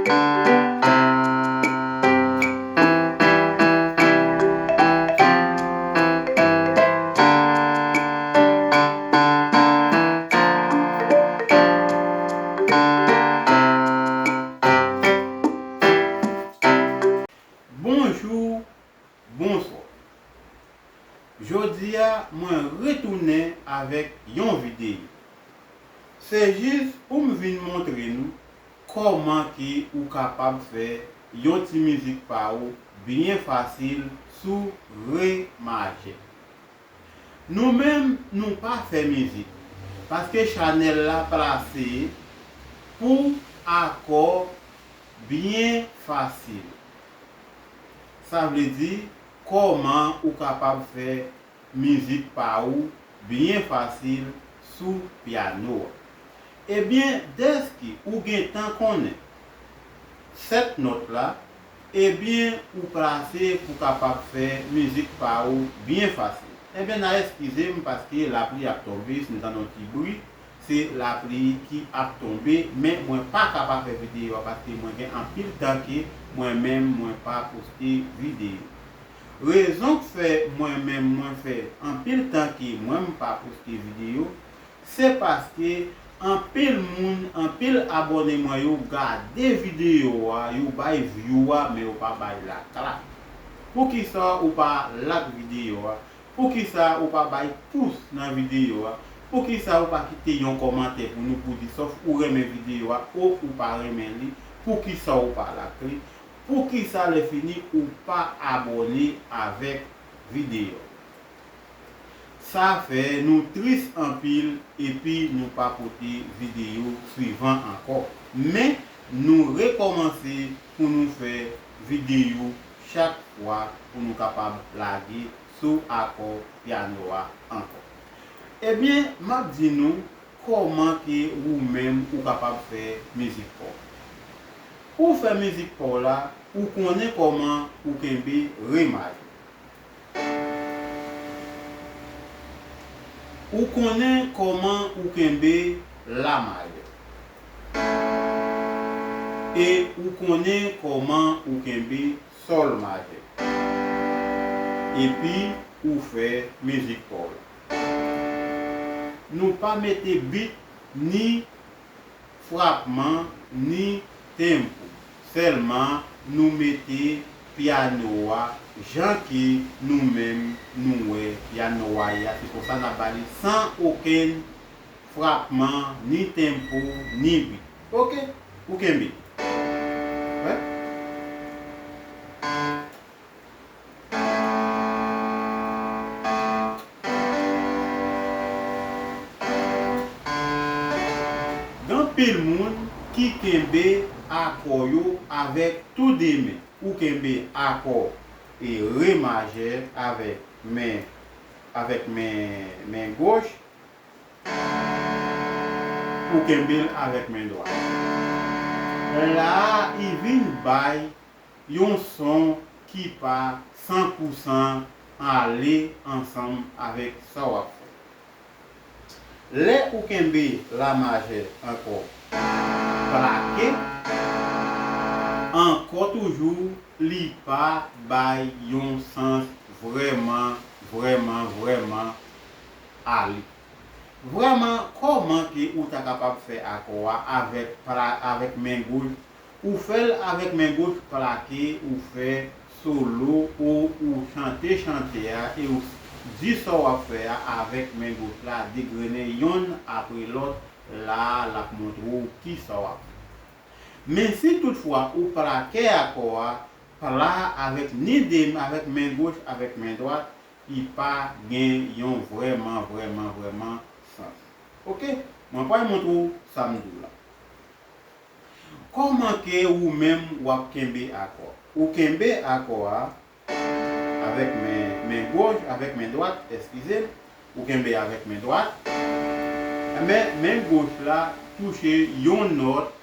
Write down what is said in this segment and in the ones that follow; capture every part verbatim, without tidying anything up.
Bonjou, bonswa. Jodi a, mwen retounen avèk yon videyo. Se jis pou m vin montre nou kòman ke ou kapab fè yon ti mizik pa ou byen fasil sou re majè. Nou menm, nou pa fè mizik, paske chanèl la plase pou akò byen fasil. Sa vle di, kòman ou kapab fè mizik pa ou byen fasil sou pyano a. Ebyen, dèske ou gentan konnen sèt nòt la, ebyen, ou plase pou kapab fè mizik pa ou byen fasil. Ebyen, n a eskize m paske lapli ap tonbe, si n tande yon ti bri, se lapli ki ap tonbe, men mwen pa ka pa fè videyo a paske mwen gen anpil tan ke mwen menm mwen pa poste videyo. Rezon k fè mwen menm mwen fè anpil tan ke mwen m pa poste videyo, se paske anpil moun, anpil abòne mwen yo gade videyo a, yo bay view a, men yo pa bay like la. Poukisa ou pa like videyo a? Poukisa ou pa bay pous nan videyo a? Poukisa ou pa kite yon kòmantè pou nou, pou di sòf ou renmen videyo a, o ou pa renmen li? Poukisa ou pa like li? Poukisa lè fini ou pa abòne avèk videyo? Sa fè nou tris anpil epi nou pa pote videyo swivan ankò. Men, nou rekòmanse pou nou fè videyo chak fwa pou nou kapab lage sou akò pyano a ankò. Ebyen, m ap di nou kòman ke ou menm ou kapab fè mizik pa w. Pou w fè mizik pa w la, ou konnen kòman ou kenbe re majè. Ou konnen kòman ou kenbe la majè. E ou konnen kòman ou kenbe sòl majè. Epi ou fè mizik pa w la. Nou pa mete bit ni frapman, ni tenpo. Sèlman, nou mete pyano a jan ke nou menm nou wè pyano a ye a. Se konsa n ap ba li san okenn frapman, ni tenpo, ni bit. Oke? Ou kenbe. Wè? Gen anpil moun ki kenbe akò yo avèk tou de men. Ou kenbe akò e re majè avèk men, avèk men, men goch. Ou kenbe l avèk men dwat. La a, i vin bay yon son ki pa san pou san ale ansanm avèk sa w ap fè. Lè ou kenbe la majè ankò plake, ankò toujou, li pa bay yon sans vrèman, vrèman, vrèman ale. Vrèman, kòman ke ou ta kapab fè akò a avèk pla-, avèk men goch? Ou fè l avèk men goch, plake, ou fè solo, ou, ou chante chante a, e ou di sa w ap fè a avèk men goch la, degrennen yonn apre lòt, la a, l ap montre w ki sa w ap fè. Men si toutfwa ou plake akò a, pla avèk ni de, avèk men goch, avèk men dwat, li pa gen yon vrèman, vrèman, vrèman sans. Oke? Mwen pral montre w sa m di w la. Kòman ke ou menm w ap kenbe akò? Ou kenbe akò a avèk men, men goch, avèk men dwat, eskize m. Ou kenbe avèk men dwat. Men, men goch la touche yon nòt.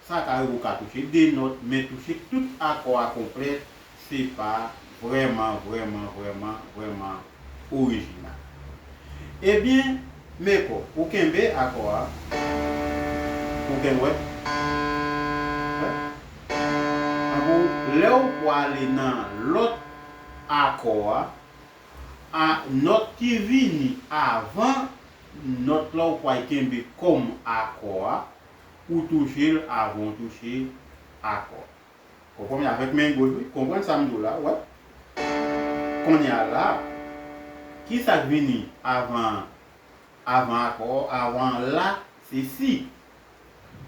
Sa ka rive ou ka touche de nòt, men touche tout akò a konplè, se pa vrèman, vrèman, vrèman, vrèman orijinal. Ebyen, men kò, ou kenbe akò a, ou kenbe, wè, wè, Lè w pwale nan lòt akò a, a nòt ki vini avan nòt la ou pral kenbe kòm akò a, ou touche l avan w touche akò. Konprann avèk men goch wi, konprann sa m di w la, wè. Kounye a la, ki sa k vini avan, avan akò, avan la, se si.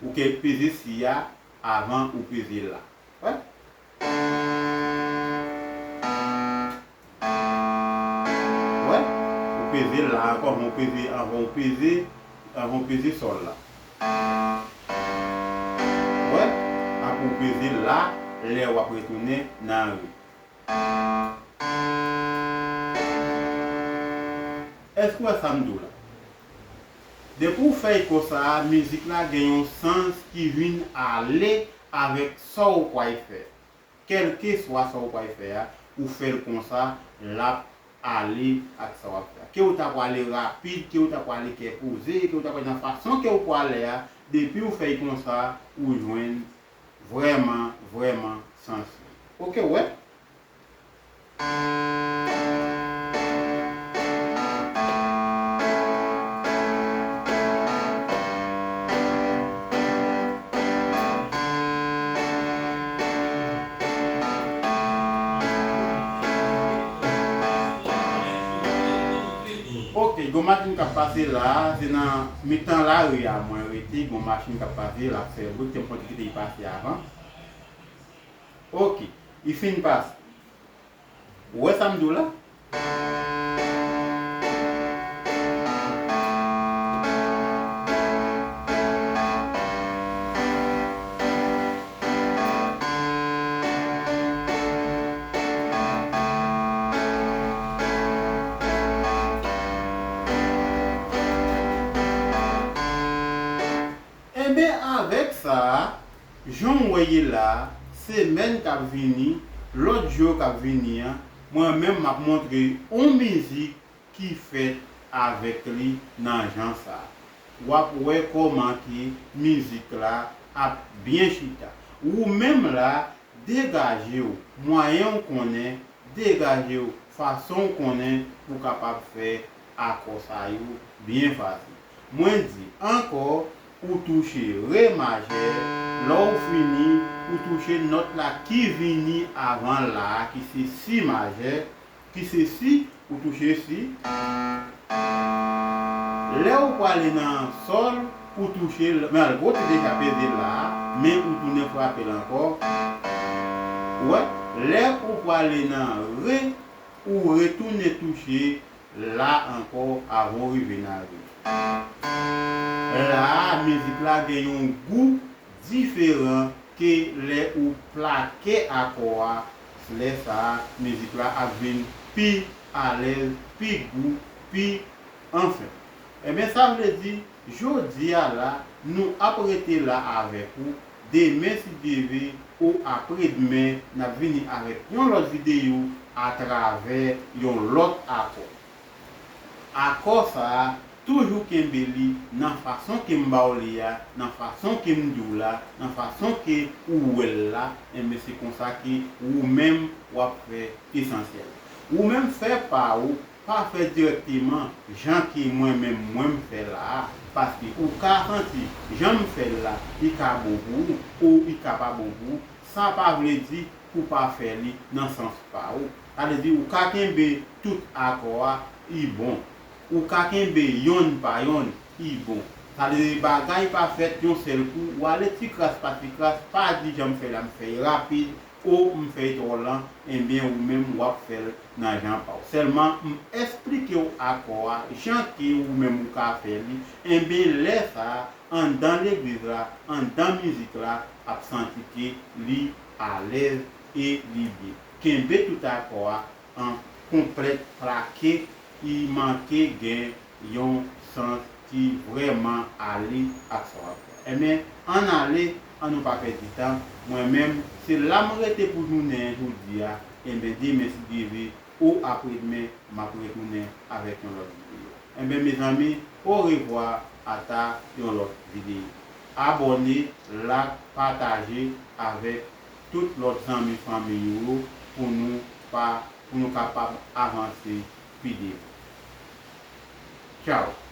Ou ke peze si a avan ou peze la. Wè. Wè, ou peze la ankò, avan ou peze, avan ou peze, avan ou peze sòl la. Wè, apre ou peze la, lè w ap retounen nan re. Èske w wè sa m di w la? Depi w fè l konsa, mizik la gen yon sans ki vin ale avèk sa w pral fè. Kèlkeswa sa w pral fè a, ou fè l konsa, l ap ale ak sa w ap fè a. Ke w ta pwale rapid, ke w ta pwale kè poze, ke w ta pwale nan fason ke w pwale a, depi w fè l konsa, ou jwenn vrèman, vrèman sans li. Oke, w wè? Ok, gon machin k ap pase la, se nan mitan lari a mwen rete, gon machin k ap pase, l ap fè wout, te m konn kite l pase avan. Ok, li fin pase. Ou wè sa m di w la? Enben, avèk sa, jan w wè ye la, semèn k ap vini, lòt jou k ap vini an, mwen menm m ap montre yon mizik ki fèt avèk li nan jan sa. W ap wè kòman ke mizik la ap byen chita. Ou menm la, degaje w, mwayen w konnen, degaje w, fason w konnen pou w kapab fè akò sa yo byen fasil. Mwen di ankò, ou touche re majè, lè w fini, ou touche nòt la ki vini avan la a, ki se si majè, ki se si, ou touche si. Lè ou prale nan sòl, ou touche l, men algwo te deja peze la a, men ou tounen frape l ankò. Ou wè, lè ou prale nan re, ou retounen touche la ankò avan w rive nan re. La a, mizik la gen yon gou diferan ke lè ou plake akò a, lè sa a, mizik la ap vin pi alèz, pi gou, pi anfen. Enben, sa vle di, jodi a la, nou ap rete la avèk ou, demen, si Dye vle, ou aprèdmen, n ap vini avèk yon lòt videyo atravè yon lòt akò. Akò sa a, toujou kenbe li nan fason ke m ba w li a, nan fason ke m di w la, nan fason ke ou wè l la, enben se konsa ke ou menm w ap fè esansyèl. Ou menm fè pa ou, pa fè dirèkteman jan ke mwen menm mwen m fè la a, paske ou ka santi jan m fè l la, li ka bon pou ou, ou li ka pa bon pou ou, sa pa vle di pou w pa fè li nan sans pa ou. Sa vle di ou ka kenbe tout akò a, li bon. Ou ka kenbe yonn pa yonn, li bon. Sa vle di bagay pa fèt yon sèl kou, ou ale ti kras pa ti kras, pa di jan m fè la, m fè l rapid, o m fè l twò lan, enben ou menm w ap fè l nan jan pa w. Sèlman m esplike w akò a, jan ke ou menm ou ka fè li, enben lè sa a, anndan legliz la, anndan mizik la, ap santi ke li alèz e li byen. Kenbe tout akò a an konplèt plake, li manke gen yon sans ki vrèman ale ak sa w ap fè. Enben, ann ale, ann nou pa pèdi tan. Mwen menm, se la m rete pou jounen jodi a. Enben, demen, si Dye vle, o aprèdmen, m ap retounen avèk yon lòt videyo. Enben, mezanmi, orevwa, ata yon lòt videyo. Abòne, like, pataje avèk tout lòt zanmi fanmi yo pou nou pa pou nou kapab avanse pi devan. Tchaw!